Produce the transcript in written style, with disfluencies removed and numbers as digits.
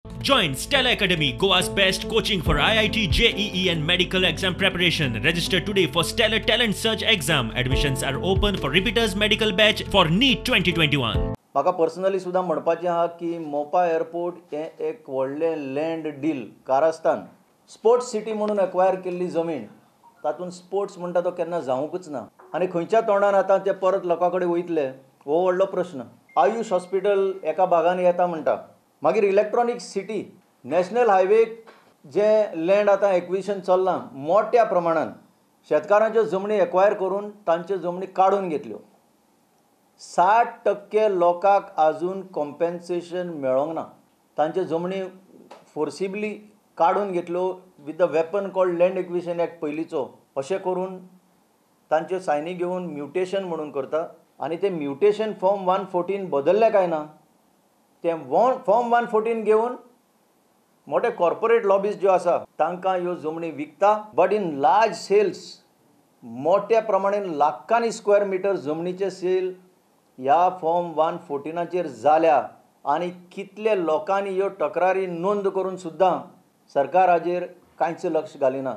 Join Stella Academy, Goa's best coaching for IIT, JEE and medical exam preparation. Register today for Stellar Talent Search exam. Admissions are open for repeaters medical batch for NEET 2021. म्हाका personally सुद्दां म्हणपाचें आहा की Mopa airport हें एक व्हडलें land deal कारस्थान. Sports city म्हणून एक्वायर केल्ली जमीन, तातूंत स्पोर्ट्स म्हणटा तो केन्ना जावंकूच ना आनी खंयच्या तोंडान आतां ते परत लोकां कडेन वयतले हो व्हडलो प्रस्न. आयुश हॉस्पिटल एका भागान येता म्हणटा, मागीर इलेक्ट्रॉनीक सिटी, नॅशनल हायवेक जें लँड आतां एक्विशन चल्लां मोठ्या प्रमाणान शेतकारांच्यो जमनी एक्वायर करून तांच्यो जमनी काडून घेतल्यो. 60% लोकांक आजून कॉम्पेन्सेशन मेळोंक ना, तांच्यो जमनी फोर्सिबली काडून घेतल्यो with the weapon called land acquisition act पयलींचो. अशें करून तांच्यो सायनी घेवन म्युटेशन म्हणून करता आनी ते म्युटेशन फॉर्म 114 बदलले काय ना, ते फॉर्म 114 घेवन मोठे कॉर्पोरेट लॉबीज ज्यो आसा तांकां ह्यो जमनी विकता. बट इन लार्ज सेल्स मोठ्या प्रमाणान लाखांनी स्क्वेअर मिटर जमनीचे सेल ह्या फॉर्म 114चेर जाल्या आनी कितले लोकांनी ह्यो तक्रारी नोंद करून सुद्दां सरकार हाजेर कांयच लक्ष घालिना.